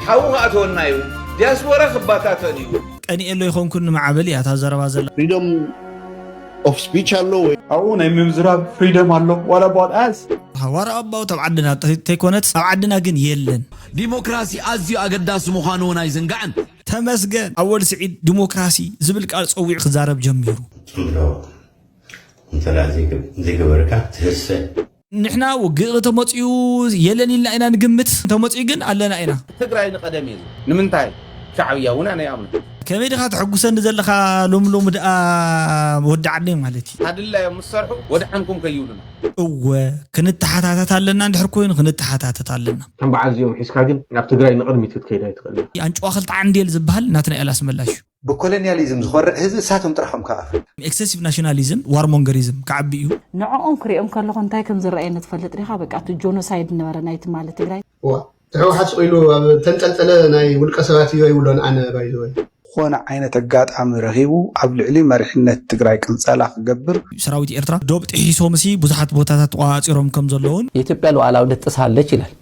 ሓዉ ክኣተወና እዩ። ዲያስፖራ ክባታተን እዩ። ቀኒኤሎ ይኾንኩን ንማዕበል እያ እታ ዘረባ ዘላ። ፍሪደም ኦፍ ስፒች ኣሎ ወይ? ኣብኡ ናይ ምዝራብ ፍሪደም ኣሎ። ዋላ ባት ኣስ ዋራ ኣባው ኣብ ዓድና ተይኮነት ኣብ ዓድና ግን የለን። ዲሞክራሲ ኣዝዩ ኣገዳሲ ምዃኑ እውን ኣይዝንጋዕን። ተመስገን ኣወል ስዒድ ዲሞክራሲ ዝብል ቃል ጸዊዑ ክዛረብ ጀሚሩ። ጽምዶ እንተላ ዘይገበርካ ትህሰ። ንሕና ውግእ ተመፅኡ የለን ኢልና ኢና ንግምት፣ ተመፅኡ ግን ኣለና ኢና። ትግራይ ንቐደም እየ ዝብል። ንምንታይ? ሻዕብያ እውን ኣነ ይኣምኖ። ከመይ ድኻ ተሐጉሰኒ ዘለኻ ሎሚ ሎሚ ድኣ ወዲ ዓደይ ማለት እዩ። ኣድላዮም ምስ ሰርሑ ወድሓንኩም ከይብሉና። እወ ክንተሓታተት ኣለና፣ እንድሕር ኮይኑ ክንተሓታተት ኣለና። ከም በዓል እዚኦም ሒዝካ ግን ናብ ትግራይ ንቕድሚት ክትከይድ ኣይትኽእልን። ኣንጭዋ ክልተ ዓንዴል ዝበሃል ናትናኤል ኣስመላሽ እዩ። ብኮሎኒያሊዝም ዝኾርዕ ህዝቢ እሳቶም ጥራሕ እዮም ክኣኽል። ኤክሰሲቭ ናሽናሊዝም ዋርሞንገሪዝም ክዓቢ እዩ። ንዕኦም ክሪኦም ከለኹ እንታይ ከም ዝረኣየኒ ትፈልጥ ዲኻ? በቃ እቲ ጆኖሳይድ ነበረ ናይ ትማሊ ትግራይ። እዋ እቲ ህወሓት ስቕ ኢሉ ኣብ ተንጠልጠለ ናይ ውልቀ ሰባት እዩ ኣይብሎን ኣነ ባይዘወይ። ዝኾነ ዓይነት ኣጋጣሚ ረኺቡ ኣብ ልዕሊ መሪሕነት ትግራይ ቅንጸላ ክገብር። ሰራዊት ኤርትራ ዶብ ጥሒሶምሲ ብዙሓት ቦታታት ተቆጻጺሮም ከም ዘለውን። የኢትዮጵያ ሉዓላዊነት ጥሳለች ይላል።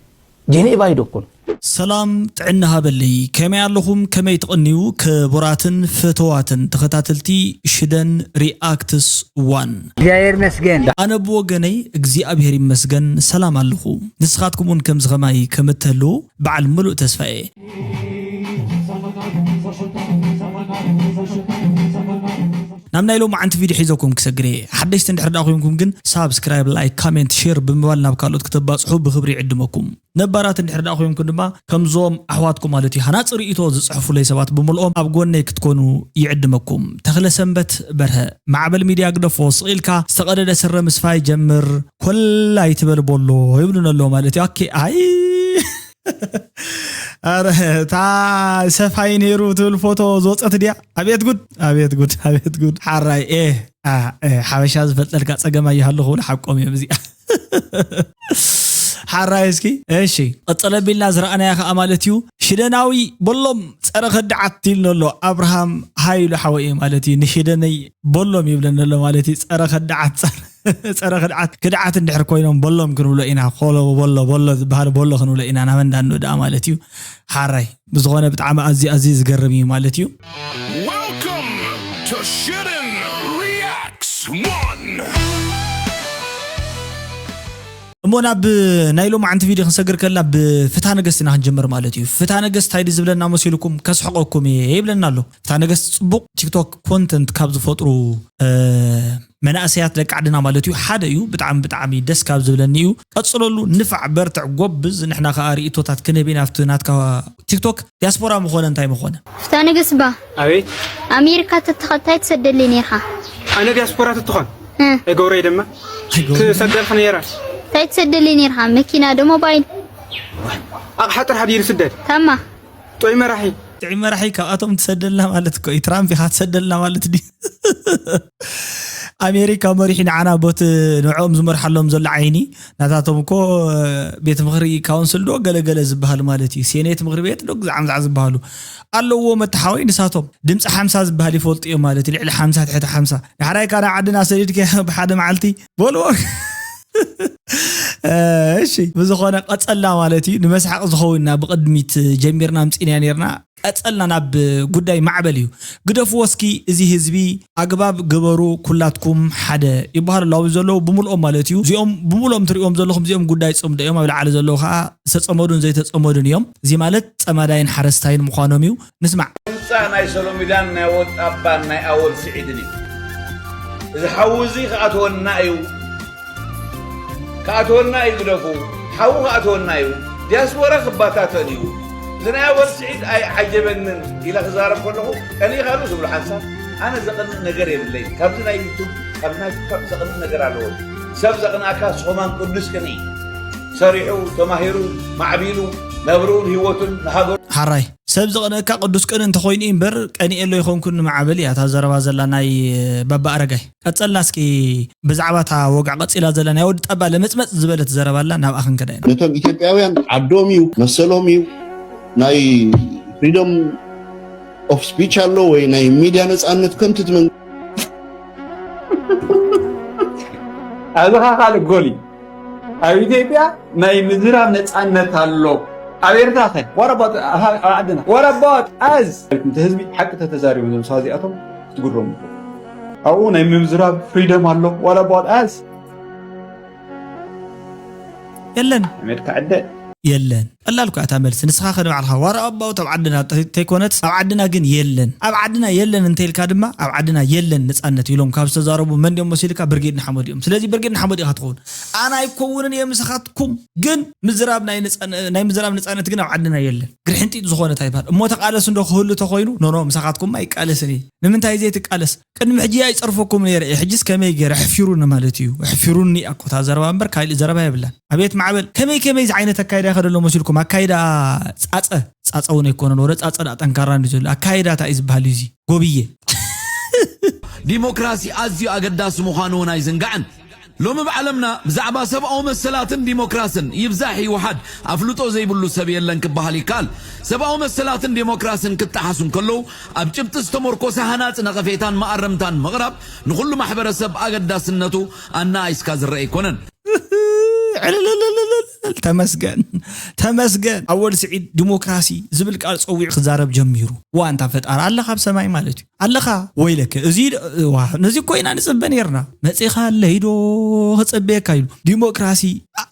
ጄኔቫ ሂዶ እኮ ነው። ሰላም ጥዕና ሃበለይ፣ ከመይ ኣለኹም? ከመይ ትቕንዩ? ክቡራትን ፍትዋትን ተኸታተልቲ ሽደን ሪኣክትስ ዋን። እግዚኣብሔር ይመስገን። ኣነ ብወገነይ እግዚኣብሔር ይመስገን ሰላም ኣለኹ። ንስኻትኩም እውን ከምዚ ኸማይ ከም እትህልዉ በዓል ምሉእ ተስፋ እየ። ናብ ናይ ሎማዓንቲ ቪድዮ ሒዘኩም ክሰግር እየ። ሓደሽቲ እንድሕር ደኣ ኮይንኩም ግን ሳብስክራይብ፣ ላይክ፣ ካሜንት፣ ሼር ብምባል ናብ ካልኦት ክተባጽሑ ብኽብሪ ይዕድመኩም። ነባራት እንድሕር ደኣ ኮይንኩም ድማ ከምዞም ኣሕዋትኩም ማለት እዩ ሃናጺ ርእይቶ ዝጽሕፉለይ ሰባት ብምልኦም ኣብ ጎነይ ክትኮኑ ይዕድመኩም። ተኽለ ሰንበት በርሀ፣ ማዕበል ሚድያ ግደፎ፣ ስቕ ኢልካ ዝተቐደደ ስረ ምስፋይ ጀምር፣ ኮላይ ትበል ቦሎ ይብሉኒ ኣለዉ ማለት እዩ። ኦኬ ኣይ ኣረ እታ ሰፋይ ነይሩ ትብል ፎቶ ዝወፀት ድያ? ኣቤት ጉድ ኣቤት ጉድ ኣቤት ጉድ ሓራይ ኤ ሓበሻ ዝፈልጠልካ ፀገም ኣይሃሉ ክብሉ ሓቆም እዮም እዚኣ ሓራይ እስኪ እሺ ቀፀለ ቢልና ዝረኣናያ ከዓ ማለት እዩ ሽደናዊ በሎም ፀረ ከዳዓት ኢልኖ ኣሎ ኣብርሃም ሃይሉ ሓወ ማለት እዩ ንሽደነይ በሎም ይብለኒ ኣሎ ማለት እዩ ፀረ ከዳዓት ፀረ ጸረ ክድዓት ክድዓት እንድሕር ኮይኖም በሎም ክንብሎ ኢና ኮሎ ቦሎ ቦሎ ዝበሃል ቦሎ ክንብሎ ኢና ናበ እንዳ እንወድኣ ማለት እዩ ሓራይ ብዝኾነ ብጣዕሚ ኣዝዩ ኣዝዩ ዝገርም እዩ ማለት እዩ Welcome to Shooting Reacts One. እሞ ናብ ናይ ሎማዓንቲ ቪድዮ ክንሰግር ከላ ብፍትሃ ነገስት ኢና ክንጀምር ማለት እዩ ፍትሃ ነገስት እንታይ ድዩ ዝብለና መሲልኩም ከስሕቀኩም እየ ይብለና ኣሎ ፍትሃ ነገስት ፅቡቅ ቲክቶክ ኮንተንት ካብ ዝፈጥሩ መናእሰያት ደቂ ዓድና ማለት እዩ ሓደ እዩ ብጣዕሚ ብጣዕሚ ደስ ካብ ዝብለኒ እዩ ቀፅለሉ ንፋዕ በርትዕ ጎብዝ ንሕና ከዓ ርእቶታት ክንህብ ኢና ኣብቲ ናትካ ቲክቶክ ዲያስፖራ ምኾነ እንታይ ምኾነ ፍታ ንግስባ ኣቤት ኣሜሪካ ተተኸታይ ትሰደለይ ነርካ ኣነ ዲያስፖራ ትትኾን ኣይገብረይ ድማ ትሰደልክ ነራ እንታይ ትሰደለይ ነርካ መኪና ዶ ሞባይል ኣቕሓ ጥራሕ ድዩ ዝስደድ ታማ ጥዑይ መራሒ ጥዑይ መራሒ ካብኣቶም ትሰደልና ማለት እኮ እዩ ትራምፕ ኢኻ ትሰደልና ማለት ድዩ ኣሜሪካ መሪሒ ንዓና ቦት ንዕኦም ዝመርሓሎም ዘሎ ዓይኒ ናታቶም እኮ ቤት ምኽሪ ካውንስል ዶ ገለገለ ዝበሃል ማለት እዩ ሴኔት ምኽሪ ቤት ዶ ግዛዕ ምዛዕ ዝበሃሉ ኣለዎ መተሓወይ ንሳቶም ድምፂ ሓምሳ ዝበሃል ይፈልጡ እዮም ማለት እዩ ልዕሊ ሓምሳ ትሕቲ ሓምሳ ዳሕራይ ካና ዓድና ሰዲድከ ብሓደ መዓልቲ በልዎ እሺ ብዝኾነ ቀፀልና ማለት እዩ ንመስሓቅ ዝኸውን ኢና ብቅድሚት ጀሚርና ምፂና ነርና ቀፀልና ናብ ጉዳይ ማዕበል እዩ ግደፍዎ እስኪ እዚ ህዝቢ ኣግባብ ግበሩ ኩላትኩም ሓደ ይበሃሉ ኣለዉ ዘለዉ ብምልኦም ማለት እዩ እዚኦም ብምልኦም ትሪእዎም ዘለኹም እዚኦም ጉዳይ ፅምዶ እዮም ኣብ ላዕሊ ዘለዉ ከዓ ዝተፀመዱን ዘይተፀመዱን እዮም እዚ ማለት ፀማዳይን ሓረስታይን ምዃኖም እዩ ንስማዕ ድምፃ ናይ ሰሎሚዳን ናይ ወጣባን ናይ ኣወል ስዒድን እዩ እዚ ሓዊ እዚ ክኣትወና እዩ ክኣትወና እዩ ግደፉ ሓዊ ክኣትወና እዩ ዲያስፖራ ክባታተን እዩ እዚ ናይ ኣወል ስዒድ ኣይዓጀበንን ኢለ ክዛረብ ከለኹ ቀኒኻሉ ዝብሉ ሓንሳብ ኣነ ዘቐንእ ነገር የብለይ ካብዚ ናይ ዩቱብ ካብ ናይ ቲክቶክ ዘቐንእ ነገር ኣለዎ ሰብ ዘቕንኣካ ስኹማን ቅዱስ ቅንኢ ሰሪሑ ተማሂሩ ማዕቢሉ ነብርኡን ህይወቱን ንሃገሩ ሓራይ ሰብ ዘቕንእካ ቅዱስ ቅን እንተኾይኑ እዩ እምበር ቀኒኤሎ ይኾንኩን ንማዕበል እያ እታ ዘረባ ዘላ ናይ ባባ ኣረጋይ ቀጸልና እስኪ ብዛዕባ እታ ወግዒ ቀጺላ ዘላ ናይ ወዲ ጠባ ለመጽመጽ ዝበለት ዘረባ ኣላ ናብኣ ክንከዳ ኢና ነቶም ኢትዮጵያውያን ዓዶም እዩ መሰሎም እዩ ናይ freedom of speech ኣሎ ወይ ናይ ሚድያ ነጻነት ከምቲ ትመን ኣዚኻ ካልእ ጎል እዩ ኣብ ኢትዮጵያ ናይ ምዝራብ ነፃነት ኣሎ ኣብ ኤርትራ ከ what about ኣብ ዓድና? What about us? እቲ ህዝቢ ሓቂ ተተዛሪቡ፣ እዞም ሰባት እዚኣቶም ክትግረሙ። ኣብኡ ናይ ምዝራብ ፍሪደም ኣሎ። What about us? የለን። ኣሜሪካ ዕደ የለን። ቀላል እኳ እታ መልሲ። ንስኻ ከ ንባዕልኻ what about ኣብ ዓድና እንተይኮነት ኣብ ዓድና ግን የለን፣ ኣብ ዓድና የለን እንተይልካ ድማ ኣብ ዓድና የለን ነፃነት ኢሎም ካብ ዝተዛረቡ መን ድዮም መሲልካ? ብርጌድ ንሓመዱ እዮም። ስለዚ ብርጌድ ንሓመዱ ኢኻ ትኸውን። ኣነ ኣይኮውንን እየ ምሳኻትኩም፣ ግን ምዝራብ ናይ ነፃነ- ናይ ምዝራብ ነፃነት ግን ኣብ ዓድና የለን። ግርሕንጢጥ ዝኾነ እንታይ ይበሃል እሞ ተቃለስ እንዶ ክህሉ ተኮይኑ ኖኖ ምሳኻትኩም ኣይቃለስን እየ። ንምንታይ ዘይትቃለስ? ቅድሚ ሕጂ ኣይጸርፈኩም ነይረ እየ፣ ሕጂስ ከመይ ገይረ? ኣሕፊሩኒ ማለት እዩ። ኣሕፊሩኒ እያ እኮ እታ ዘረባ እምበር ካልእ ዘረባ የብላን። ኣቤት ማዕበል፣ ከመይ ከመይ ዓይነት ኣካይዳ ይኸደሎ መሲልኩም? ኣካይዳ ጻጸ ጻጸ እውን ኣይኮነን፣ ወረ ጻጸ ደኣ ጠንካራ እንዲ ዘሎ ኣካይዳ እንታይ እዩ ዝበሃል እዩ እዚ? ጎብየ ዲሞክራሲ ኣዝዩ ኣገዳሲ ምዃኑ እውን ኣይዝንጋዕን። ሎሚ ብዓለምና ብዛዕባ ሰብኣዊ መሰላትን ዲሞክራስን ይብዛሕ ይውሓድ ኣፍልጦ ዘይብሉ ሰብ የለን ክበሃል ይከኣል። ሰብኣዊ መሰላትን ዲሞክራስን ክጠሓሱ እንከለዉ ኣብ ጭብጢ ዝተመርኮሰ ሃናጺ ነቐፌታን መኣረምታን ምቕራብ ንኹሉ ማሕበረሰብ ኣገዳስነቱ ኣነኣኢስካ ዝረአ ኣይኮነን። ዕልልልልልል፣ ተመስገን ተመስገን ኣወል ስዒድ ዲሞክራሲ ዝብል ቃል ፀዊዑ ክዛረብ ጀሚሩ። ዋ እንታ ፈጣሪ ኣለኻ ኣብ ሰማይ ማለት እዩ ኣለኻ። ወይለከ እዚ ዋ ነዚ ኮይና ንፅበ ነርና መፂኻ ኣለይዶ ክፅበየካ ኢሉ ዲሞክራሲ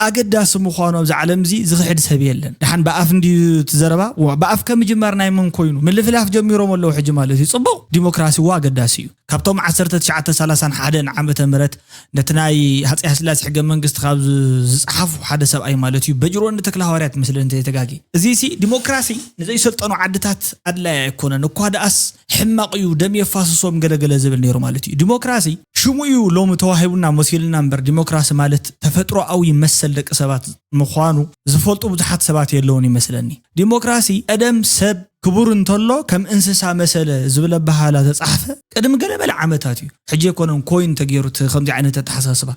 ኣገዳሲ ምዃኑ ኣብዚ ዓለም እዚ ዝኽሕድ ሰብ የለን። ደሓን ብኣፍ እንድዩ ትዘረባ ብኣፍ ከምጅመር ናይ መን ኮይኑ ምልፍላፍ ጀሚሮም ኣለዉ ሕጂ ማለት እዩ። ፅቡቕ ዲሞክራሲ ዋ ኣገዳሲ እዩ። ካብቶም ዓሰርተ ትሽዓተ ሰላሳን ሓደን ዓመተ ምህረት ነቲ ናይ ሃፀይ ሃስላሴ ሕገ መንግስቲ ካብ ዝፀሓፉ ሓደ ሰብኣይ ማለት እዩ። በጅሮኒ ተክለ ሃዋርያ ትመስለኒ እንተይተጋጊ። እዚ ሲ ዲሞክራሲ ንዘይሰልጠኑ ዓድታት ኣድላይ ኣይኮነን እኳ ደኣስ ሕማቕ እዩ ደም የፋስሶም ገለገለ ዝብል ነይሩ ማለት እዩ። ዲሞክራሲ ሽሙ እዩ ሎሚ ተዋሂቡና መሲሉና እምበር ዲሞክራሲ ማለት ተፈጥሮኣዊ መሰል ደቂ ሰባት ምዃኑ ዝፈልጡ ብዙሓት ሰባት የለውን ይመስለኒ። ዲሞክራሲ ቀደም ሰብ ክቡር እንተሎ ከም እንስሳ መሰለ ዝብል ኣበሃህላ ተጻሕፈ ቅድሚ ገለ በለ ዓመታት እዩ። ሕጂ ኣይኮነን ኮይን ተገይሩ እቲ ከምዚ ዓይነት ኣተሓሳስባ።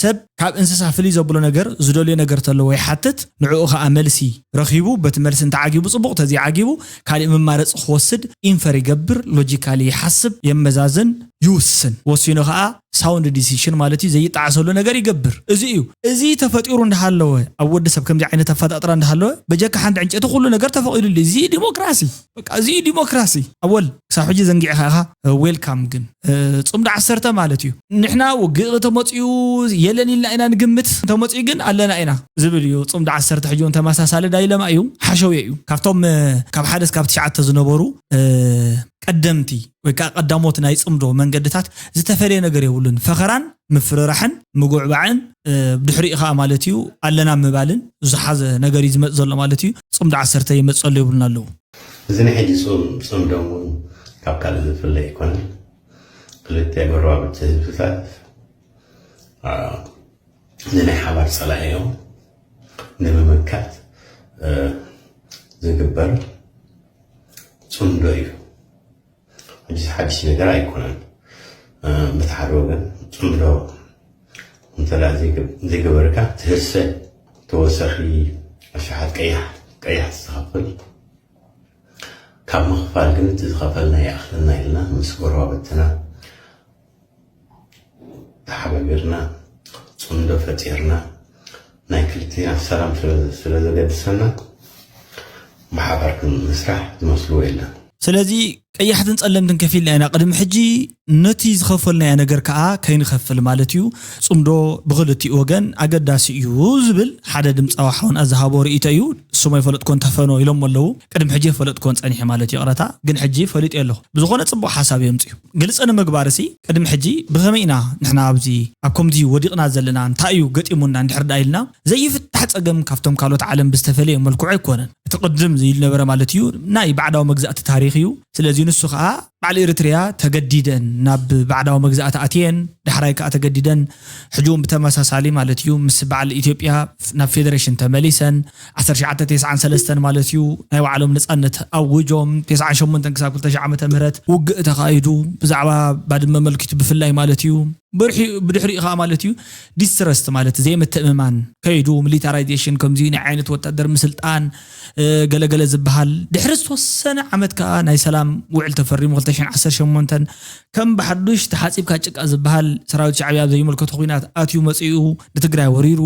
ሰብ ካብ እንስሳ ፍልይ ዘብሎ ነገር ዝደልዮ ነገር ተለዎ ይሓትት፣ ንዕኡ ኸኣ መልሲ ረኺቡ በቲ መልሲ እንተዓጊቡ ጽቡቕ፣ ተዘይዓጊቡ ካሊእ መማረጺ ክወስድ ኢንፈር ይገብር፣ ሎጂካሊ ይሓስብ፣ የመዛዝን፣ ይውስን። ወሲኑ ኸኣ ሳውንድ ዲሲሽን ማለት እዩ ዘይጠዓሰሉ ነገር ይገብር። እዚ እዩ እዚ ተፈጢሩ እንዳሃለወ ኣብ ወዲ ሰብ ከምዚ ዓይነት ኣፈጣጥራ እንዳሃለወ በጀካ ሓንቲ ዕንጨቲ ኩሉ ነገር ተፈቒዱሉ እዚ ዲሞክራሲ በቃ እዚ ዲሞክራሲ ኣወል ክሳብ ሕጂ ዘንጊዕካ ኢኻ። ዌልካም ግን ፅምዶ ዓሰርተ ማለት እዩ። ንሕና ውግእ ተመፅኡ የለን ኢልና ኢና ንግምት፣ ተመፅኡ ግን ኣለና ኢና ዝብል እዩ። ፅምዶ ዓሰርተ ሕጂ እውን ተመሳሳሊ ዳይለማ እዩ፣ ሓሸውየ እዩ። ካብቶም ካብ ሓደ እስካብ ትሽዓተ ዝነበሩ ቀደምቲ ወይ ከዓ ቀዳሞት ናይ ፅምዶ መንገድታት ዝተፈለየ ነገር የብሉን። ፈኸራን ምፍርራሕን ምጉዕባዕን ብድሕሪኡ ከዓ ማለት እዩ ኣለና ምባልን ዝሓዘ ነገር እዩ ዝመፅ ዘሎ ማለት እዩ። ፅምዶ ዓሰርተ ይመፀሉ የብሉን ኣለዉ። እዚ ናይ ሕጂ ፅምዶ እውን ካብ ካልእ ዝፍለ ኣይኮነን። ክልተ ጎረባብቲ ህዝብታት ንናይ ሓባር ፀላኢኦም ንምምካት ዝግበር ፅምዶ እዩ። ሕጂ ሓድሽ ነገር ኣይኮነን። በቲ ሓደ ወገን ፅምዶ እንተ ዘይገበርካ ትህሰ ተወሳኺ ኣሽሓት ቀያሕ ቀያሕ ትኸፍል። ካብ ምኽፋል ግን እቲ ዝኸፈልና ይኣኽለና ኢልና ምስ ጎረባብትና ተሓባቢርና ፅምዶ ፈጢርና ናይ ክልቴና ሰላም ስለዘገድሰና ብሓባር ምስራሕ ዝመስልዎ የለን። ስለዚ ቀያሕትን ፀለምትን ከፊልና ኢና ቅድሚ ሕጂ፣ ነቲ ዝኸፈልናዮ ነገር ከዓ ከይንኸፍል ማለት እዩ። ፅምዶ ብኽልቲኡ ወገን ኣገዳሲ እዩ ዝብል ሓደ ድምፃዊ ሓውና ዝሃቦ ርእይቶ እዩ። ስሙ ኣይፈለጥኮን ተፈኖ ኢሎሞ ኣለዉ። ቅድሚ ሕጂ ኣይፈለጥኮን ፀኒሐ ማለት እዩ ይቕረታ፣ ግን ሕጂ ፈሊጠ ኣለኹ። ብዝኾነ ፅቡቕ ሓሳብ የምፅኡ። ግልፂ ንምግባር ሲ ቅድሚ ሕጂ ብኸመይ ኢና ንሕና ኣብዚ ኣብ ከምዚ ወዲቕና ዘለና እንታይ እዩ ገጢሙና እንድሕር ደኣ ኢልና ዘይፍታሕ ፀገም ካብቶም ካልኦት ዓለም ብዝተፈለየ መልክዑ ኣይኮነን። እቲ ቅድም ዝነበረ ማለት እዩ ናይ ባዕዳዊ መግዛእቲ ታሪኽ እዩ። ስለዚ ንሱ ከዓ በዓል ኤርትርያ ተገዲደን ናብ ባዕዳዊ መግዛእቲ ኣትየን ዳሕራይ ከዓ ተገዲደን ሕጂ እውን ብተመሳሳሊ ማለት እዩ ምስ በዓል ኢትዮጵያ ናብ ፌደሬሽን ተመሊሰን ዓሰርተ ትሽዓተ ተስዓን ሰለስተን ማለት እዩ ናይ ባዕሎም ነፃነት ኣውጆም ተስዓን ሸሞንተን ክሳብ ክልተ ሽሕ ዓመተ ምህረት ውግእ ተኻይዱ ብዛዕባ ባድመ መልኪቱ ብፍላይ ማለት እዩ ብድሕሪኡ ከዓ ማለት እዩ ዲስትረስት ማለት ዘይምትእምማን ከይዱ ሚሊታራይዜሽን ከምዚ ናይ ዓይነት ወታደር ምስልጣን ገለገለ ዝበሃል ድሕሪ ዝተወሰነ ዓመት ከዓ ናይ ሰላም ውዕል ተፈሪሙ ክልተ ሽሕን ዓሰርተ ሸሞንተን ከም ብሓዱሽ ተሓፂብካ ጭቃ ዝበሃል ሰራዊት ሻዕብያ ኣብ ዘይመልከቶ ኲናት ኣትዩ መፂኡ ንትግራይ ወሪሩ።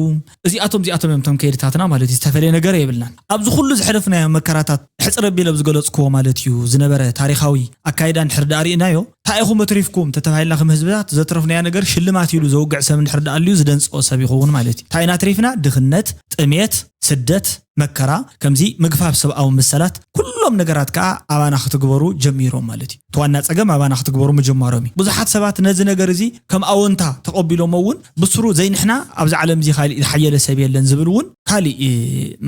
እዚኣቶም እዚኣቶም እዮም እቶም ከይድታትና ማለት እዩ። ዝተፈለየ ነገር የብልናን። ኣብዚ ኩሉ ዝሕለፍናዮ መከራታት ሕፅር ኣቢለ ኣብ ዝገለፅክዎ ማለት እዩ ዝነበረ ታሪኻዊ ኣካይዳ እንድሕር ደኣ ርኢናዮ እንታይ ኢኹም ኣትሪፍኩም ተተባሂልና ከም ህዝብታት ዘትረፍናዮ ነገር ሽልማት ኢሉ ዘውግዕ ሰብ እንድሕር ደኣ ኣልዩ ዝደንፅኦ ሰብ ይኸውን ማለት እዩ። እንታይ ኢና ኣትሪፍና? ድኽነት፣ ጥሜት፣ ስደት፣ መከራ፣ ከምዚ ምግፋፍ ሰብኣዊ መሰላት፣ ኩሎም ነገራት ከዓ ኣባና ክትግበሩ ጀሚሮም ማለት እዩ። እቲ ዋና ፀገም ኣባና ክትግበሩ ምጅማሮም እዩ። ብዙሓት ሰባት ነዚ ነገር እዚ ከም ኣወንታ ተቐቢሎሞ እውን ብስሩ ዘይንሕና ኣብዚ ዓለም እዚ ካሊእ ዝሓየለ ሰብ የለን ዝብል እውን ካሊእ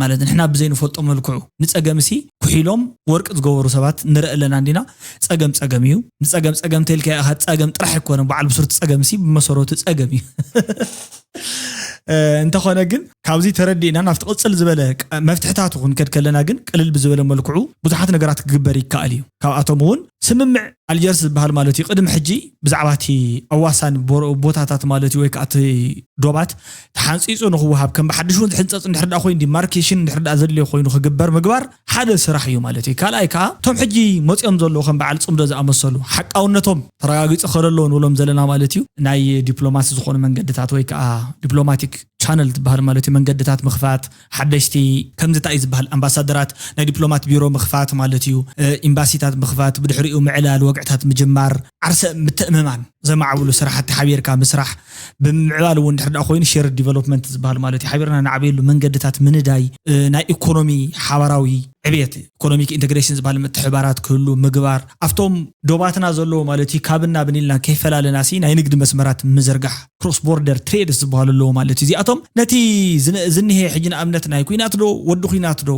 ማለት ንሕና ብዘይንፈልጦ መልክዑ ንፀገምሲ ኩሒሎም ወርቂ ዝገበሩ ሰባት ንርኢ ኣለና እንዲና። ፀገም ፀገም እዩ። ንፀገም ፀገም ተልካ ኢኻ ፀገም ጥራሕ ኣይኮነን። በዓል ብስሩ እቲ ፀገምሲ ብመሰረቱ ፀገም እዩ። እንተኾነ ግን ካብዚ ተረዲእና ናብቲ ቅፅል ዝበለ መፍትሕታቱ ክንከድ ከለና ግን ቅልል ብዝበለ መልክዑ ብዙሓት ነገራት ክግበር ይከኣል እዩ። ካብኣቶም እውን ስምምዕ ኣልጀርስ ዝበሃል ማለት እዩ። ቅድሚ ሕጂ ብዛዕባ እቲ ኣዋሳን ቦታታት ማለት እዩ ወይ ከዓ እቲ ዶባት ተሓንፂፁ ንክወሃብ ከም ብሓድሽ እውን ዝሕንፀፅ እንድሕር ዳ ኮይኑ ዲማርኬሽን እንድሕር ዳ ዘድልዮ ኮይኑ ክግበር ምግባር ሓደ ስራሕ እዩ ማለት እዩ። ካልኣይ ከዓ እቶም ሕጂ መፂኦም ዘለዉ ከም በዓል ፅምዶ ዝኣመሰሉ ሓቃውነቶም ተረጋጊፁ ከለለዎ ንብሎም ዘለና ማለት እዩ ናይ ዲፕሎማሲ ዝኾኑ መንገድታት ወይ ከዓ ዲፕሎማቲክ ቻነል ዝበሃል ማለት እዩ መንገድታት ምኽፋት ሓደሽቲ ከምዚ እንታይ ዝበሃል ኣምባሳደራት ናይ ዲፕሎማት ቢሮ ምኽፋት ማለት እዩ። ኤምባሲታት ምኽፋት ብድሕሪኡ ምዕላል ወግዕታት ምጅማር ዓርሰ ምትእምማን ዘማዕብሉ ስራሕቲ ሓቢርካ ምስራሕ ብምምዕባል እውን ድሕር ዳ ኮይኑ ሼር ዲቨሎፕመንት ዝበሃል ማለት እዩ ሓቢርና ንዓበየሉ መንገድታት ምንዳይ ናይ ኢኮኖሚ ሓባራዊ ዕብየት ኢኮኖሚክ ኢንቴግሬሽን ዝበሃል ምትሕባራት ክህሉ ምግባር ኣብቶም ዶባትና ዘለዎ ማለት እዩ ካብና ብንልና ከይፈላለና ሲ ናይ ንግዲ መስመራት ምዝርጋሕ ክሮስ ቦርደር ትሬድስ ዝበሃሉ ኣለዎ ማለት እዩ። እዚኣቶም ነቲ ዝነ- ዝኒሄ ሕጂ ንኣብነት ናይ ኩናት ዶ ወዲ ኩናት ዶ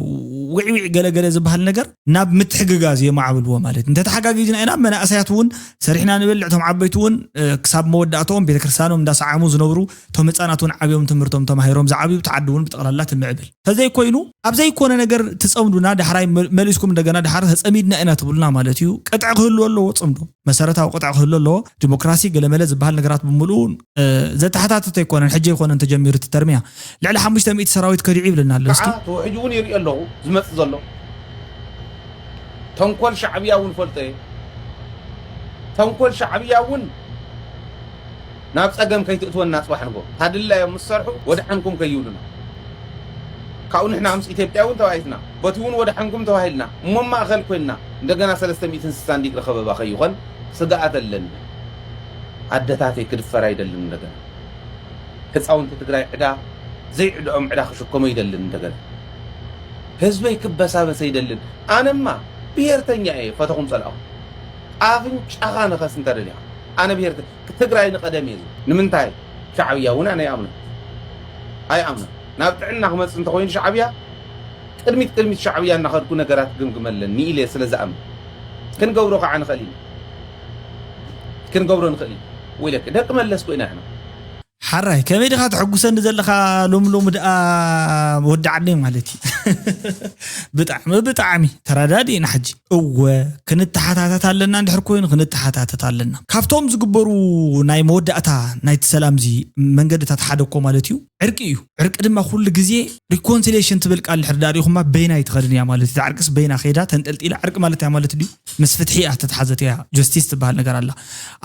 ውዕዊዕ ገለገለ ዝበሃል ነገር ናብ ምትሕግጋዝ የማዕብልዎ ማለት እዩ። እንተተሓጋጊዝና ኢና መናእሰያት እውን ሰሪሕና ንበልዕ እቶም ዓበይቲ እውን እ፣ ክሳብ መወዳእቶም ቤተክርስትያኖም እንዳሰዓሙ ዝነብሩ እቶም ህፃናት እውን ዓብዮም ትምህርቶም ተማሂሮም ዝዓብዩ እቲ ዓዲ እውን ብጠቕላላ ትምዕብል ተዘይኮይኑ ኣብ ዘይኮነ ነገር ትፀምዱና ዳሕራይ መ- መሊስኩም እንደገና ዳሓር ተፀሚድና ኢና ትብሉና ማለት እዩ። ቅጥዒ ክህሉ ኣለዎ ፅምዶ መሰረታዊ ቅጥዒ ክህሉ ኣለዎ። ዲሞክራሲ ገለመለ ዝበሃል ነገራት ብምልኡ እ፣ ዘተሓታተተ ኣይኮነን ሕጂ ኣይኮነን ተጀሚሩ እቲ ተርሚያ ልዕሊ ሓሙሽተ ሚእቲ ሰራዊት ከዲዑ ይብለና ኣሎ እስኪ ከዓ ተውሕጅ እውን ይርኢ ኣለኹ ዝመፅእ ዘሎ ተንኮል ሻዕብያ እውን ፈልጦ እየ ተንኮል ሻዕብያ እውን ናብ ፀገም ከይትእትወና ፅባሕ ንጎ ታድላዮም ምስ ሰርሑ ወድሓንኩም ከይብሉና ካብኡ ንሕና ምስ ኢትዮጵያ እውን ተባኢትና በቲ እውን ወድሓንኩም ተባሂልና እሞ ማእኸል ኮይንና እንደገና ሰለስተ ሚእትን ስሳን ዲግሪ ከበባ ከይኾን ስግኣት ኣለኒ ኣደታተይ ክድፈር ኣይደልን እንደገና ህፃውንቲ ትግራይ ዕዳ ዘይዕድኦም ዕዳ ክሽከሞ ይደልን እንደገና ህዝበይ ክበሳበስ ኣይደልን ኣነማ ብሄርተኛ እየ ፈተኹም ፀላኹም ኣፍንጫኻ ንኸስ እንተደሊኻ ኣነ ብሄርተ ትግራይ ንቐደም እየ ዝብል ንምንታይ ሻዕብያ እውን ኣነ ይኣምኖ ኣይኣምኖ ናብ ጥዕና ክመፅእ እንተኮይኑ ሻዕብያ ቅድሚት ቅድሚት ሻዕብያ እናኸድኩ ነገራት ግምግመለን ንኢለ ስለ ዝኣምን ክንገብሮ ከዓ ንኽእል ኢና ክንገብሮ ንኽእል ኢና ወይለክ ደቂ መለስ ኮይና ኢና ሓራይ ከመይ ድኻ ተሐጉሰኒ ዘለኻ ሎም ሎም ደኣ ወዲ ዓደይ ማለት እዩ ብጣዕሚ ብጣዕሚ ተረዳዲ ኢና ሕጂ እወ ክንተሓታተት ኣለና እንድሕር ኮይኑ ክንተሓታተት ኣለና ካብቶም ዝግበሩ ናይ መወዳእታ ናይቲ ሰላም እዚ መንገድታት ሓደ እኮ ማለት እዩ ዕርቂ እዩ ዕርቂ ድማ ኩሉ ግዜ reconciliation ትብል ቃል ድሕር ዳሪኹማ በይና ይትኸድን እያ ማለት እዩ ዕርቅስ በይና ከይዳ ተንጠልጢላ ዕርቂ ማለት እያ ማለት ድዩ ምስ ፍትሒ እያ ተተሓዘት እያ justice ትበሃል ነገር ኣላ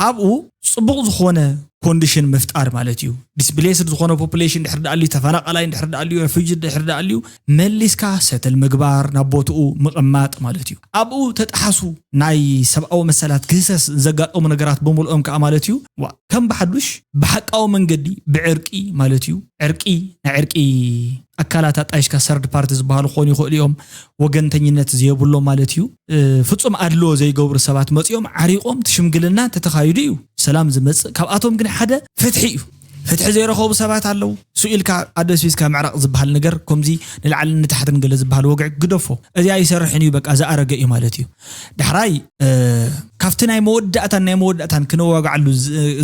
ኣብኡ ፅቡቕ ዝኾነ condition ምፍጣር ማለት እዩ displaced ዝኾነ population ድሕር ዳኣልዩ ተፈናቃላይ ድሕር ዳኣልዩ refugee ድሕር ዳኣልዩ መሊስካ settle ምግባር ናብ ቦትኡ ምቕማጥ ማለት እዩ ኣብኡ ተጣሓሱ ናይ ሰብኣዊ መሰላት ግህሰስ ዘጋጠሙ ነገራት ብምልኦም ከዓ ማለት እዩ ከም ብሓዱሽ ብሓቃዊ መንገዲ ብዕርቂ ማለት እዩ ዕርቂ ናይ ዕርቂ ኣካላት ኣጣይሽካ third party ዝበሃሉ ክኾኑ ይኽእሉ እዮም ወገንተኝነት ዘየብሎም ማለት እዩ ፍፁም ኣድልዎ ዘይገብሩ ሰባት መፂኦም ዓሪቆም ትሽምግልና ተተኻይዱ እዩ ሰላም ዝመፅእ ካብኣቶም ግን ሓደ ፍትሒ እዩ ፍትሒ ዘይረኸቡ ሰባት ኣለዉ ስኢልካ ኣደስቢስካ ምዕራቕ ዝበሃል ነገር ከምዚ ንላዕልን ንታሕትን ገለ ዝበሃል ወግዒ ግደፎ እዚ ኣይሰርሕን እዩ በቃ ዝኣረገ እዩ ማለት እዩ ዳሕራይ ካብቲ ናይ መወዳእታን ናይ መወዳእታን ክነዋግዓሉ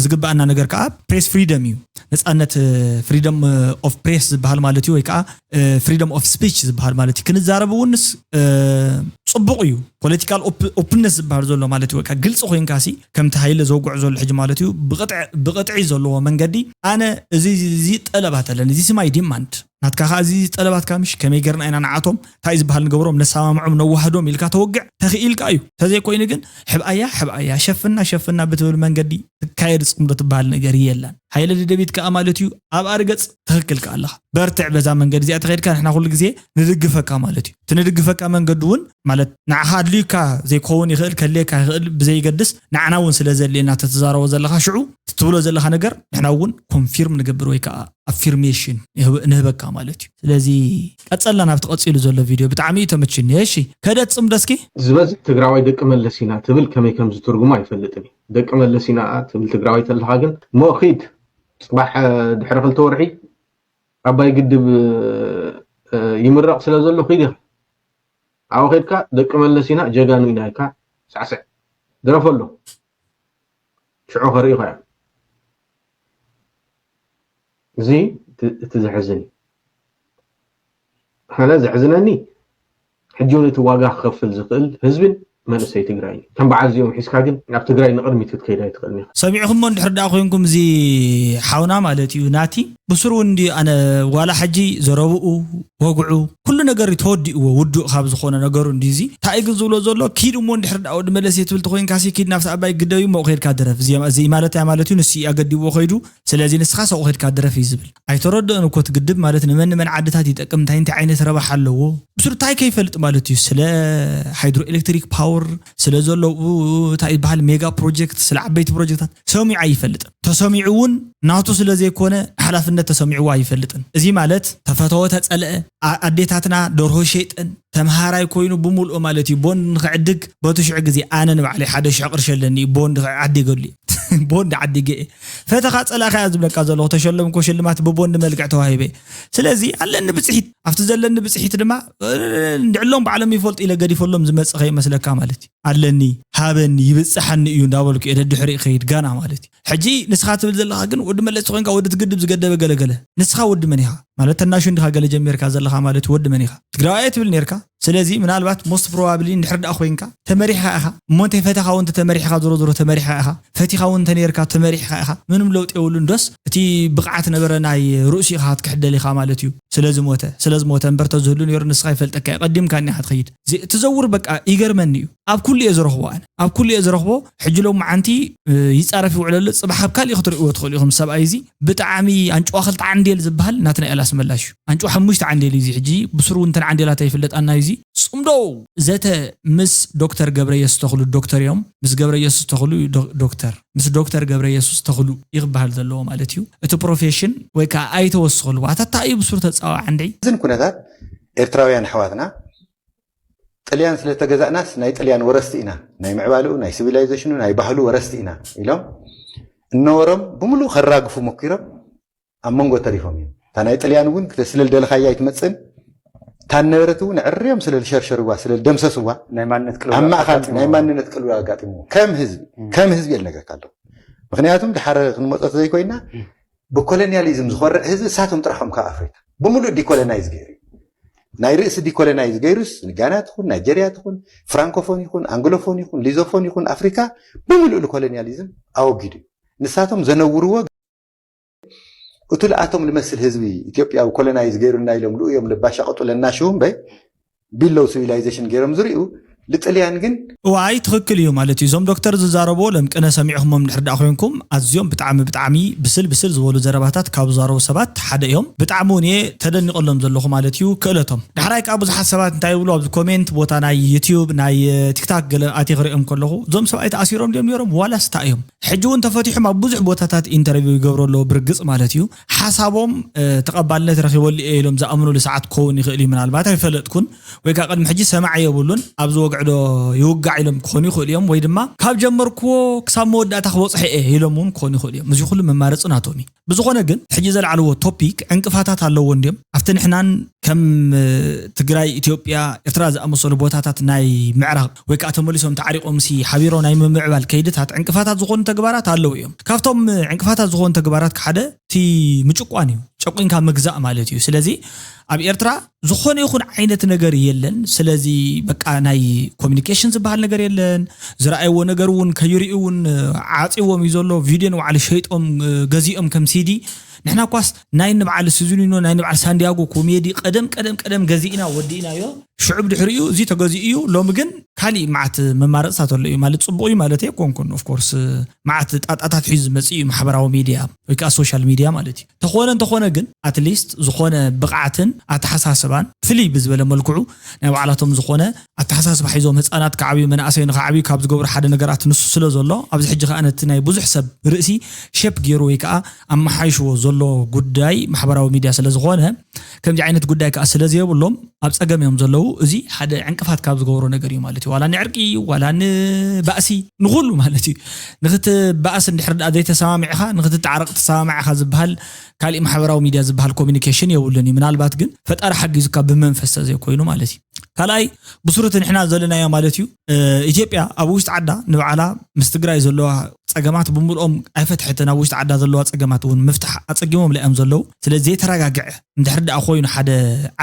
ዝግብኣና ነገር ከዓ press freedom እዩ ነፃነት freedom of press ዝበሃል ማለት እዩ ወይ ከዓ freedom of speech ዝበሃል ማለት እዩ ክንዛረብ እውንስ ፅቡቕ እዩ political openness ዝበሃል ዘሎ ማለት እዩ ግልፂ ኮይንካ ሲ ከምቲ ሃይለ ዘውግዖ ዘሎ ሕጂ ማለት እዩ ብቅጥዒ ዘለዎ መንገዲ ኣነ እዚ ጠለባት ኣለኒ this my demand ናትካ ከዓ እዚ ጠለባትካ ምሽ ከመይ ገርና ኢና ንዓቶም እንታይ ዝበሃል ንገብሮም ነሰማምዖም ነዋህዶም ኢልካ ተወግዕ ተኽኢልካ እዩ። ተዘይኮይኑ ግን ሕብኣያ ሕብኣያ ሸፍና ሸፍና ብትብል መንገዲ ትካየድ ጽምዶ ትበሃል ነገር የላን። ሃይለ ደደቢት ከዓ ማለት እዩ ኣብ ኣርገጽ ትኽክል ከኣ ኣለኻ። በርትዕ በዛ መንገዲ እዚኣ ተኸድካ ንሕና ኩሉ ግዜ ንድግፈካ ማለት እዩ። እቲ ንድግፈካ መንገዲ እውን ማለት ንዓኻ ኣድልዩካ ዘይከውን ይኽእል ከድልየካ ይኽእል ብዘይገድስ ንዓና እውን ስለ ዘድልየና ተተዛረቦ ዘለኻ ሽዑ ትብሎ ዘለኻ ነገር ንሕና እውን ኮንፊርም ንገብር ወይ ከዓ ኣፊርሜሽን ንህበካ ማለት እዩ። ስለዚ ቀጸልና ናብቲ ቀጺሉ ዘሎ ቪድዮ ብጣዕሚ እዩ ተመችኒ። እሺ ከደት ጽምዶ እስኪ ዝበዝሕ ትግራዋይ ደቂ መለስ ኢና ትብል ከመይ ከም ዝትርጉማ ኣይፈልጥን እዩ። ደቂ መለስ ኢና ትብል ትግራዋይ ተለኻ ግን ሞ ኺድ ፅባሕ ድሕሪ ክልተ ወርሒ ኣባይ ግድብ ይምረቕ ስለ ዘሎ ኺድ ኢኻ ኣብኡ ኸድካ ደቂ መለስ ኢና ጀጋኑ ኢና ኢልካ ሳዕስዕ ድረፈሎም ሽዑ ከርእዩኻ እዮም። እዚ እቲ ዘሕዝን እዩ። ሓላ ዘሕዝነኒ ሕጂ እውን እቲ ዋጋ ክኸፍል ዝኽእል ህዝብን መንእሰይ ትግራይ እዩ። ከም በዓል እዚኦም ሒዝካ ግን ኣብ ትግራይ ንቕድሚት ክትከይድ ኣይትኽእልን ኢኻ። ሰሚዕኹሞ እንድሕር ደኣ ኮይንኩም እዚ ሓውና ማለት እዩ ናቲ ብስሩ እውን ድዩ ኣነ ዋላ ሕጂ ዘረብኡ ወግዑ ኩሉ ነገር ተወዲእዎ ውዱእ ካብ ዝኾነ ነገሩ እንዲ እዚ እንታይ ግን ዝብሎ ዘሎ ኪድ እሞ እንድሕር ደኣ ወዲ መለስ እየ ትብል ተኮይንካ ሲ ኪድ ናብቲ ኣባይ ግደብ እሞ ከይድካ ድረፍ እዚ ማለት እያ ማለት እዩ ንሱ ኣገዲብዎ ከይዱ ስለዚ ንስኻ ሰብኡ ከድካ ድረፍ እዩ ዝብል ኣይተረድኦን እኮ እቲ ግድብ ማለት ንመን ንመን ዓድታት ይጠቅም እንታይ እንታይ ዓይነት ረባሕ ኣለዎ ብስሩ እንታይ ከይፈልጥ ማለት እዩ ስለ ሃይድሮ ኤሌክትሪክ ፓወር ስለ ዘለዉ እንታይ ይበሃል ሜጋ ፕሮጀክት ስለ ዓበይቲ ፕሮጀክታት ሰሚዑ ኣይፈልጥን ተሰሚዑ እውን ናቱ ስለ ዘይኮነ ሓላፍነት ተሰሚዕዎ ኣይፈልጥን እዚ ማለት ተፈተወ ተፀልአ ኣዴታትና ደርሆ ሸይጠን ተምሃራይ ኮይኑ ብምልኦ ማለት እዩ ቦንድ ንክዕድግ በቲ ሽዑ ግዜ ኣነ ንባዕለይ ሓደ ሽሕ ቅርሺ ኣለኒ እዩ ቦንድ ክዓዲገሉ እዩ ቦንድ ዓዲገ እየ ፈተኻ ፀላእኻ እያ ዝብለካ ዘለኹ ተሸለምኮ ሽልማት ብቦንድ መልክዕ ተዋሂበ ስለዚ ኣለኒ ብፅሒት ኣብቲ ዘለኒ ብፅሒት ድማ እንድዕሎም ባዕሎም ይፈልጡ ኢለ ገዲፈሎም ዝመፅእ ከይመስለካ ማለት እዩ ኣለኒ ሃበኒ ይብፅሓኒ እዩ እንዳበልኩ እየ ደድሕሪ ይኸይድ ጋና ማለት እዩ ሕጂ ንስኻ ትብል ዘለኻ ግን ወዲ መለስ ተኮይንካ ወዲ ትግድብ ዝገደበ ገለገለ ንስኻ ወዲ መን ኢኻ ማለት ተናሹ እንዲኻ ገለ ጀሚርካ ዘለኻ ማለት ወዲ መን ኢኻ ትግራዋይ ትብል ነርካ ስለዚ ምናልባት most probably እንድሕር ደኣ ኮይንካ ተመሪሕካ ኢኻ እሞ እንተይ ፈተኻ እውን ተመሪሕካ ዞሮ ዞሮ ተመሪሕካ ኢኻ ፈቲኻ እውን እንተነርካ ተመሪሕካ ኢኻ ምንም ለውጢ የብሉን ዶስ እቲ ብቕዓት ነበረ ናይ ርእሱ ኢኻ ክትክሕደል ኢኻ ማለት እዩ ስለዝሞተ ስለዝሞተ እምበር ተዝህሉ ነሩ ንስኻ ይፈልጠካ እዩ ቀዲምካ እኒኻ ትኸይድ ትዘውር በቃ ይገርመኒ እዩ ኣብ ኩሉ እየ ዝረኽቦ ኣነ ኣብ ኩሉ እየ ዝረኽቦ ሕጂ ሎም መዓንቲ ይፃረፍ ይውዕለሉ ፅባሕ ኣብ ካሊእ ክትርእይዎ ትኽእሉ ኢኹም ሰብኣይ እዚ ብጣዕሚ ኣንጭዋ ክልተ ዓንዴል ዝበሃል ናትና ኤላስ መላሽ እዩ ኣንጭዋ ሓሙሽተ ዓንዴል እዩ እዚ ሕጂ ብስሩ እንተን ዓንዴላት ኣይፍለጣና እዩ እዚ ፅምዶ ዘተ ምስ ዶክተር ገብረየሱስ ተኽሉ ዶክተር እዮም ምስ ገብረየሱስ ተኽሉ ዶክተር ምስ ዶክተር ገብረየሱስ ተኽሉ ይክበሃል ዘለዎ ማለት እዩ እቲ ፕሮፌሽን ወይ ከዓ ኣይተወስኽሉ ኣታታ እዩ ብስሩ ተፃዋ ዓንዲ እዝን ኩነታት ኤርትራውያን ኣሕዋትና ጥልያን ስለተገዛእናስ ናይ ጥልያን ወረስቲ ኢና ናይ ምዕባልኡ ናይ ሲቪላይዜሽኑ ናይ ባህሉ ወረስቲ ኢና ኢሎም እነበሮም ብምሉእ ከራግፉ ሞኪሮም ኣብ መንጎ ተሪፎም እዮም እታ ናይ ጥልያን እውን ክትስልል ደለኻያ ኣይትመፅእን እታ ነበረት እውን ዕርዮም ስለ ዝሸርሸርዋ ስለ ዝደምሰስዋ ናይ ማንነት ቅልውላው ኣብ ማእኻል ኣጋጢምዎ። ናይ ማንነት ቅልውላው ኣጋጢምዎ ከም ህዝቢ ከም ህዝቢ እየ ልነግረካ ኣለኹ ምክንያቱም ድሓረ ክንመፆ ዘይኮይና ብኮሎኒያሊዝም ዝኾርዕ ህዝቢ እሳቶም ጥራሖም ካብ ኣፍሪካ ብምሉእ ዲኮሎናይዝ ገይሩ እዩ ናይ ርእሲ ዲኮሎናይዝ ገይሩስ ጋና ትኹን ናይጀርያ ትኹን ፍራንኮፎን ይኹን ኣንግሎፎን ይኹን ሊዞፎን ይኹን ኣፍሪካ ብምሉእ ንኮሎኒያሊዝም ኣወጊዱ እዩ ንሳቶም ዘነውርዎ እቱ ልኣቶም ልመስል ህዝቢ ኢትዮጵያዊ ኮሎናይዝ ገይሩና ኢሎም ልኡዮም ልባሻቀጡ ለናሽው እምበይ ቢሎው ሲቪላይዜሽን ገይሮም ዝሪኡ ልጥልያን ግን እዋይ ትኽክል እዩ ማለት እዩ እዞም ዶክተር ዝዛረብዎ ለምቅነ ሰሚዕኹሞም ድሕር ዳኣ ኮይንኩም ኣዝዮም ብጣዕሚ ብጣዕሚ ብስል ብስል ዝበሉ ዘረባታት ካብ ዝዛረቡ ሰባት ሓደ እዮም ብጣዕሚ እውን እየ ተደኒቐሎም ዘለኹ ማለት እዩ ክእለቶም ዳሕራይ ከዓ ብዙሓት ሰባት እንታይ ይብሉ ኣብዚ ኮሜንት ቦታ ናይ ዩትዩብ ናይ ቲክታክ ገለ ኣትየ ክሪኦም ከለኹ እዞም ሰብኣይ ተኣሲሮም ድዮም ነይሮም ዋላስ እንታይ እዮም ሕጂ እውን ተፈቲሖም ኣብ ብዙሕ ቦታታት ኢንተርቪው ይገብሩ ኣለዉ ብርግፅ ማለት እዩ ሓሳቦም ተቐባልነት ረኺበሉ እየ ኢሎም ዝኣምኑሉ ሰዓት ክኸውን ይኽእል እዩ ምናልባት ኣይፈለጥኩን ወይ ከዓ ቅድሚ ሕጂ ሰማዒ የብሉን ኣብዚ ወግዕዶ ይውጋዕ ኢሎም ክኾኑ ይኽእሉ እዮም ወይ ድማ ካብ ጀመርክዎ ክሳብ መወዳእታ ክበፅሖ እየ ኢሎም እውን ክኾኑ ይኽእሉ እዮም እዚ ኩሉ መማረፂ ናቶም እዩ ብዝኾነ ግን ሕጂ ዘልዓልዎ ቶፒክ ዕንቅፋታት ኣለዎ እንድዮም ኣብቲ ንሕናን ከም ትግራይ ኢትዮጵያ ኤርትራ ዝኣመሰሉ ቦታታት ናይ ምዕራቕ ወይ ከዓ ተመሊሶም ተዓሪቆምሲ ሓቢሮ ናይ ምምዕባል ከይድታት ዕንቅፋታት ዝኾኑ ተግባራት ኣለዉ እዮም ካብቶም ዕንቅፋታት ዝኾኑ ተግባራት ሓደ እቲ ምጭቋን እዩ ጨቁንካ ምግዛእ ማለት እዩ ስለዚ ኣብ ኤርትራ ዝኾነ ይኹን ዓይነት ነገር የለን ስለዚ በቃ ናይ ኮሚኒኬሽን ዝበሃል ነገር የለን ዝረኣይዎ ነገር እውን ከይርእዩ እውን ዓፅዎም እዩ ዘሎ ቪድዮ ንባዕሉ ሸይጦም ገዚኦም ከም ሲዲ ንሕና ኳስ ናይ ንበዓል ሲዙኒኖ ናይ ንበዓል ሳንዲያጎ ኮሜዲ ቀደም ቀደም ቀደም ገዚእና ወዲእናዮ። ሽዑ ብድሕሪኡ እዚ ተገዚኡ እዩ። ሎሚ ግን ካሊእ መዓት መማረፅታት ኣሎ እዩ ማለት ፅቡቅ እዩ ማለት ኣይኮንኩን። ኦፍኮርስ መዓት ጣጣታት ሒዙ ዝመፅእ እዩ ማሕበራዊ ሚድያ ወይ ከዓ ሶሻል ሚድያ ማለት እዩ። ተኾነ እንተኾነ ግን ኣትሊስት ዝኾነ ብቕዓትን ኣተሓሳስባን ፍልይ ብዝበለ መልክዑ ናይ ባዕላቶም ዝኾነ ኣተሓሳስባ ሒዞም ህፃናት ክዓብዩ መናእሰይ ንክዓብዩ ካብ ዝገብሩ ሓደ ነገራት ንሱ ስለ ዘሎ ኣብዚ ሕጂ ከዓ ነቲ ናይ ብዙሕ ሰብ ርእሲ ሸፕ ገይሩ ወይ ከዓ ኣመሓይሽዎ ዘሎ ጉዳይ ማሕበራዊ ሚድያ ስለ ዝኾነ ከምዚ ዓይነት ጉዳይ ከዓ ስለ ዘየብሎም ኣብ ፀገም እዮም ዘለዉ። እዚ ሓደ ዕንቅፋት ካብ ዝገብሮ ነገር እዩ ማለት እዩ። ዋላ ንዕርቂ ዋላ ንባእሲ ንኩሉ ማለት እዩ። ንክትባእስ እንድሕር ደኣ ዘይተሰማሚዕኻ ንክትተዓረቕ ተሰማማዕኻ ዝበሃል ካሊእ ማሕበራዊ ሚድያ ዝበሃል ኮሚኒኬሽን የብሉን እዩ። ምናልባት ግን ፈጣሪ ሓጊዙካ ብመንፈስ ዘይኮይኑ ማለት እዩ። ካልኣይ ብሱሩ እቲ ንሕና ዘለናዮ ማለት እዩ። ኢትዮጵያ ኣብ ውሽጢ ዓዳ ንባዕላ ምስ ትግራይ ዘለዋ ፀገማት ብምልኦም ኣይፈትሐትን። ኣብ ውሽጢ ዓዳ ዘለዋ ፀገማት እውን ምፍታሕ ኣፀጊሞም እዮም ዘለዉ። ስለዚ ዘይተረጋግዐ እንድሕር ደኣ ኮይኑ ሓደ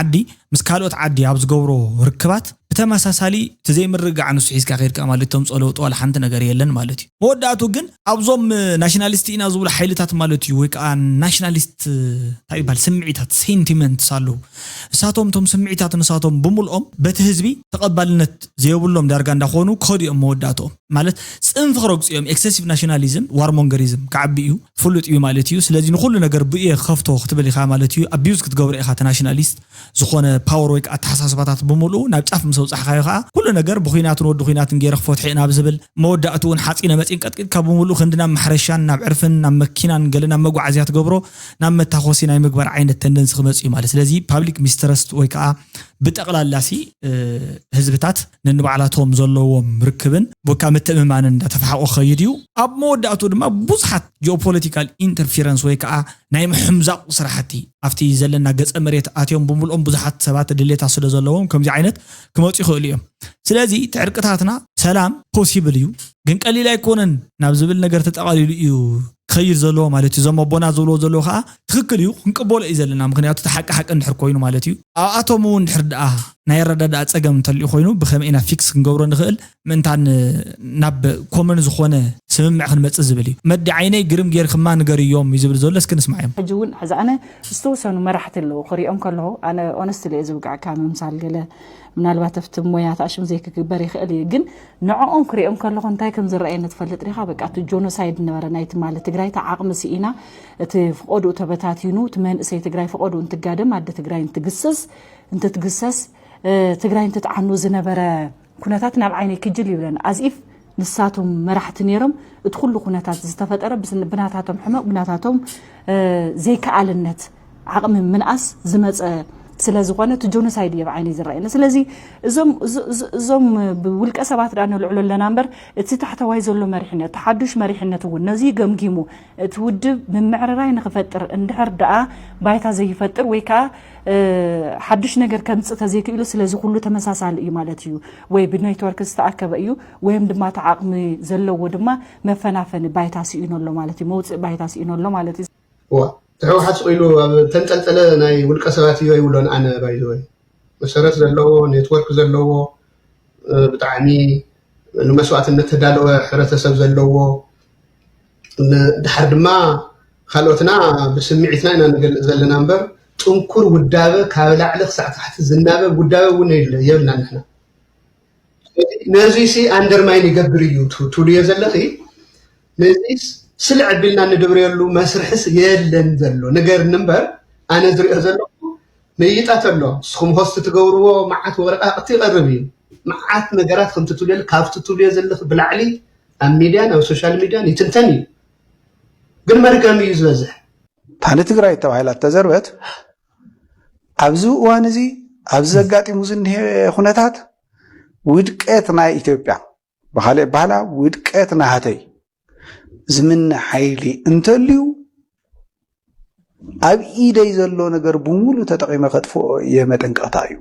ዓዲ ምስ ካልኦት ዓዲ ኣብ ዝገብሮ ርክባት ብተመሳሳሊ እቲ ዘይምርግጋዕ ንሱ ሒዝካ ከይድካ ማለት እቶም ፀለውጡ ዋላ ሓንቲ ነገር የለን ማለት እዩ። መወዳእቱ ግን ኣብዞም ናሽናሊስት ኢና ዝብሉ ሓይልታት ማለት እዩ ወይ ከዓ ናሽናሊስት እንታይ ይበሃል ስምዒታት ሴንቲመንትስ ኣለዉ። እሳቶም እቶም ስምዒታት ንሳቶም ብምልኦም በቲ ህዝቢ ተቐባልነት ዘየብሎም ዳርጋ እንዳኾኑ ክኸዱ እዮም መወዳእትኦም ማለት ፅንፍ ክረግፁ እዮም። ኤክሰሲቭ ናሽናሊዝም ዋርሞንገሪዝም ክዓቢ እዩ ፍሉጥ እዩ ማለት እዩ። ስለዚ ንኩሉ ነገር ብኡ እየ ክኸፍቶ ክትብል ኢኻ ማለት እዩ። ኣቢዩዝ ክትገብሮ ኢኻ እቲ ናሽናሊስት ዝኾነ ፓወር ወይ ከዓ ኣተሓሳስባታት ብምልኡ ናብ ጫፍ ምስ ኣውፃሕካዮ ከዓ ኩሉ ነገር ብኩናትን ወዲ ኩናትን ገይረ ክፈትሖ ኢና ብዝብል መወዳእቱ እውን ሓፂነ መፂን ቀጥቂጥካ ብምልኡ ክንዲ ናብ ማሕረሻን ናብ ዕርፍን ናብ መኪናን ገለ ናብ መጓዓዝያ ትገብሮ ናብ መታኮሲ ናይ ምግባር ዓይነት ተንደንሲ ክመፅእ እዩ ማለት። ስለዚ ፓብሊክ ሚስተረስት ወይ ከዓ ብጠቕላላ ሲ ህዝብታት ነንባዕላቶም ዘለዎም ርክብን ቦካ ምትእምማንን እንዳተፈሓቆ ክኸይድ እዩ። ኣብ መወዳእቱ ድማ ብዙሓት ጂኦፖለቲካል ኢንተርፌረንስ ወይ ከዓ ናይ ምሕምዛቕ ስራሕቲ ኣብቲ ዘለና ገፀ መሬት ኣትዮም ብምልኦም ብዙሓት ሰባት ድሌታት ስለ ዘለዎም ከምዚ ዓይነት ክመፁ ይኽእሉ እዮም። ስለዚ ትዕርቅታትና ሰላም ፖሲብል እዩ፣ ግን ቀሊል ኣይኮነን ናብ ዝብል ነገር ተጠቓሊሉ እዩ ክኸይድ ዘለዎ ማለት እዩ። እዞም ኣቦና ዝብልዎ ዘለዎ ከዓ ትክክል እዩ፣ ክንቅበሎ እዩ ዘለና። ምክንያቱ እቲ ሓቂ ሓቂ እንድሕር ኮይኑ ማለት እዩ። ኣብኣቶም እውን ድሕር ደኣ ናይ ኣረዳድኣ ፀገም እንተልዩ ኮይኑ ብከመይ ኢና ፊክስ ክንገብሮ ንኽእል ምእንታን ናብ ኮመን ዝኾነ ስምምዕ ክንመፅእ ዝብል እዩ። መዲ ዓይነይ ግርም ጌርክማ ንገርዮም እዩ ዝብል ዘሎ። እስኪ ንስማዕ እዮም። ሕጂ እውን ሕዚ ኣነ ዝተወሰኑ መራሕቲ ኣለዉ ክሪኦም ከለኹ ኣነ ኦነስትሊ እየ ዝውግዐካ ምምሳል ገለ ምናልባት ኣብቲ ሞያ ተኣሽም ዘይክግበር ይኽእል እዩ ግን ንዕኦም ክሪኦም ከለኹ እንታይ ከም ዝረኣየኒ ትፈልጥ ዲኻ በቃ እቲ ጆኖሳይድ ነበረ ናይ ትማሊ ትግራይ እቲ ዓቕሚ ስኢና እቲ ፍቐድኡ ተበታቲኑ እቲ መንእሰይ ትግራይ ፍቐድኡ እንትጋደም ኣደ ትግራይ እንትግስስ እንትትግሰስ ትግራይ እንትትዓኑ ዝነበረ ኩነታት ናብ ዓይነይ ክጅል ይብለን ኣዝኢፍ ንሳቶም መራሕቲ ነይሮም እቲ ኩሉ ኩነታት ዝተፈጠረ ብናታቶም ሕመቕ ብናታቶም ዘይከኣልነት ዓቕሚ ምንኣስ ዝመፀ ስለ ዝኾነ እቲ ጆኖሳይድ እየ ብዓይነይ ዝረኣየኒ ስለዚ እዞም እዞም ብውልቀ ሰባት ዳ ንልዕሎ ኣለና እምበር እቲ ታሕተዋይ ዘሎ መሪሕነት እቲ ሓዱሽ መሪሕነት እውን ነዚ ገምጊሙ እቲ ውድብ ምምዕርራይ ንክፈጥር እንድሕር ደኣ ባይታ ዘይፈጥር ወይ ከዓ ሓዱሽ ነገር ከምፅእ ተዘይክእሉ ስለዚ ኩሉ ተመሳሳሊ እዩ ማለት እዩ ወይ ብኔትወርክ ዝተኣከበ እዩ ወይም ድማ እቲ ዓቕሚ ዘለዎ ድማ መፈናፈኒ ባይታ ስኢኑ ኣሎ ማለት እዩ መውፅእ ባይታ ስኢኑ ኣሎ ማለት እዩ እቲ ሕወሓት ስቕ ኢሉ ኣብ ተንጠልጠለ ናይ ውልቀ ሰባት እዩ ኣይብሎን ኣነ ባይዘወይ መሰረት ዘለዎ ኔትወርክ ዘለዎ ብጣዕሚ ንመስዋእትነት ተዳለወ ሕብረተሰብ ዘለዎ ድሓር ድማ ካልኦትና ብስምዒትና ኢና ንገልፅ ዘለና እምበር ጥንኩር ውዳበ ካብ ላዕሊ ክሳዕ ታሕቲ ዝናበብ ውዳበ እውን የብልና ንሕና ነዚ ሲ ኣንደርማይን ይገብር እዩ ትብልዮ ዘለኺ ነዚ ስልዕ ቢልና ንድብርየሉ መስርሕስ የለን ዘሎ ንገርኒ እምበር ኣነ ዝሪኦ ዘለኹ ምይይጣት ኣሎ ንስኹም ሆስት ትገብርዎ መዓት ወረቃቅቲ ይቐርብ እዩ መዓት ነገራት ከምቲ ትብልዮ ካብቲ ትብልዮ ዘለኺ ብላዕሊ ኣብ ሚድያን ኣብ ሶሻል ሚድያን ይትንተን እዩ ግን መርገም እዩ ዝበዝሕ ታኒ ትግራይ ተባሂላ እተዘርበት ኣብዚ እዋን እዚ ኣብዚ ዘጋጢሙ ዝኒሀ ኩነታት ውድቀት ናይ ኢትዮጵያ ብካልእ ባህላ ውድቀት ናህተይ ዝምነ ሓይሊ እንተልዩ ኣብ ኢደይ ዘሎ ነገር ብምሉ ተጠቂመ ከጥፍኦ እየ መጠንቀቅታ እዩ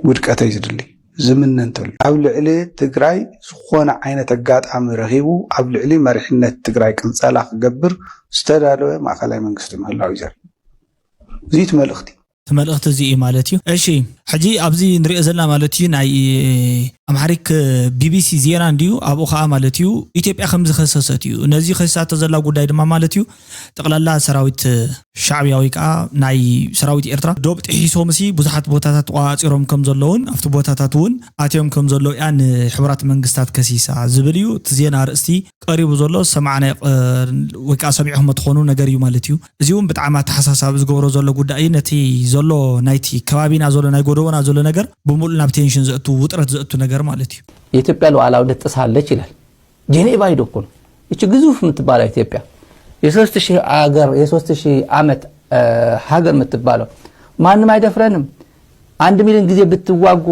ውድቀተይ ዝድሊ ዝምነ እንተልዩ ኣብ ልዕሊ ትግራይ ዝኾነ ዓይነት ኣጋጣሚ ረኪቡ ኣብ ልዕሊ መሪሕነት ትግራይ ቅንፀላ ክገብር ዝተዳለወ ማእከላይ መንግስቲ ምህላው እዩ ዘርኢ እዚት መልእክቲ እቲ መልእኽቲ እዚ እዩ ማለት እዩ። እሺ፣ ሕጂ ኣብዚ ንሪኦ ዘለና ማለት እዩ ናይ ኣምሓሪክ ቢቢሲ ዜና እንድዩ። ኣብኡ ከዓ ማለት እዩ ኢትዮጵያ ከም ዝኸሰሰት እዩ። ነዚ ከሲሳቶ ዘላ ጉዳይ ድማ ማለት እዩ ጠቕላላ ሰራዊት ሻዕብያ ወይ ከዓ ናይ ሰራዊት ኤርትራ ዶብ ጥሒሶምሲ ብዙሓት ቦታታት ተቋፂሮም ከም ዘለውን ኣብቲ ቦታታት እውን ኣትዮም ከም ዘለዉ እያ ንሕቡራት መንግስታት ከሲሳ ዝብል እዩ እቲ ዜና ኣርእስቲ ቀሪቡ ዘሎ። ዝሰማዕናዮ ወይ ከዓ ሰሚዕኹም ትኾኑ ነገር እዩ ማለት እዩ። እዚ እውን ብጣዕሚ ኣተሓሳሳቢ ዝገብሮ ዘሎ ጉዳይ እዩ። ነቲ ዘሎ ናይቲ ከባቢና ዘሎ ናይ ጎደቦና ዘሎ ነገር ብምሉእ ናብ ቴንሽን ዘእቱ ውጥረት ዘእቱ ነገር ማለት እዩ። የኢትዮጵያ ሉዓላዊነት ጥሳለች ይላል። ጄኔቫ ሂዶ እኮ ነው። እቺ ግዙፍ የምትባለው ኢትዮጵያ የሶስት ሺህ አገር የሶስት ሺህ ዓመት ሀገር የምትባለው ማንም አይደፍረንም። አንድ ሚሊዮን ጊዜ ብትዋጉ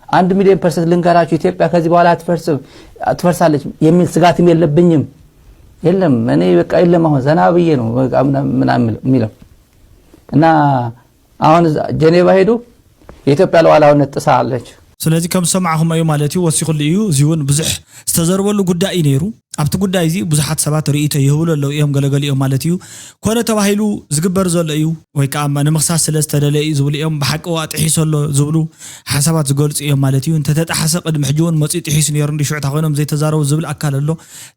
አንድ ሚሊዮን ፐርሰንት ልንገራችሁ ኢትዮጵያ ከዚህ በኋላ ትፈርሳለች የሚል ስጋትም የለብኝም። የለም እኔ በቃ የለም አሁን ዘና ብዬ ነው ምናምን የሚለው እና አሁን ጄኔቫ ሄዱ የኢትዮጵያ ሉዓላዊነት ጥሳለች። ስለዚ ከም ዝሰማዕኹሞ እዩ ማለት እዩ ወሲኹሉ እዩ። እዚ እውን ብዙሕ ዝተዘርበሉ ጉዳይ እዩ ነይሩ። ኣብቲ ጉዳይ እዚ ብዙሓት ሰባት ርእይቶ ይህብሉ ኣለዉ እዮም ገለገሊኦም ማለት እዩ። ኮነ ተባሂሉ ዝግበር ዘሎ እዩ ወይ ከዓ ንምኽሳስ ስለ ዝተደለየ እዩ ዝብሉ እዮም። ብሓቂ ዋ ጥሒሱ ኣሎ ዝብሉ ሓሳባት ዝገልፁ እዮም ማለት እዩ። እንተተጣሓሰ ቅድሚ ሕጂ እውን መፅኡ ጥሒሱ ነይሩ እንዲ ሽዑታ ኮይኖም ዘይተዛረቡ ዝብል ኣካል ኣሎ።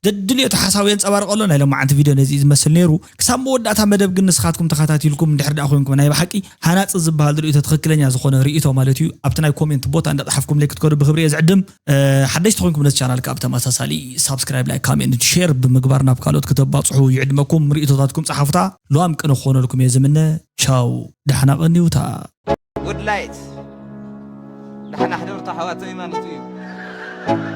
ደድልዮ እቲ ሓሳቡ የንፀባርቕ ኣሎ። ናይ ሎማዓንቲ ቪድዮ ነዚ እዩ ዝመስል ነይሩ። ክሳብ መወዳእታ መደብ ግን ንስኻትኩም ተኸታቲልኩም እንድሕር ደኣ ኮይንኩም ናይ ብሓቂ ሃናፂ ዝበሃል ርእይቶ ትኽክለኛ ዝኾነ ርእይቶ ማለት እዩ ኣብቲ ናይ ኮሜንት ቦታ እንዳፅሓፍኩም ለይ ክትከዱ ብክብሪ እየ ዝዕድም። ሓደሽቲ ኮይንኩም ነዚ ቻናል ከዓ ብተመሳሳሊ ሳብስክራይብ፣ ላይክ፣ ካሜንት፣ ሼር ብምግባር ናብ ካልኦት ክተባፅሑ ይዕድመኩም። ርእይቶታትኩም ፀሓፉታ። ልዋም ቅነ ክኾነልኩም እየ ዝምነ። ቻው፣ ዳሕና ቀንዩታ። ጉድ ላይት ዳሕና ሕደርቱ ኣሕዋተይ ማለት እዩ።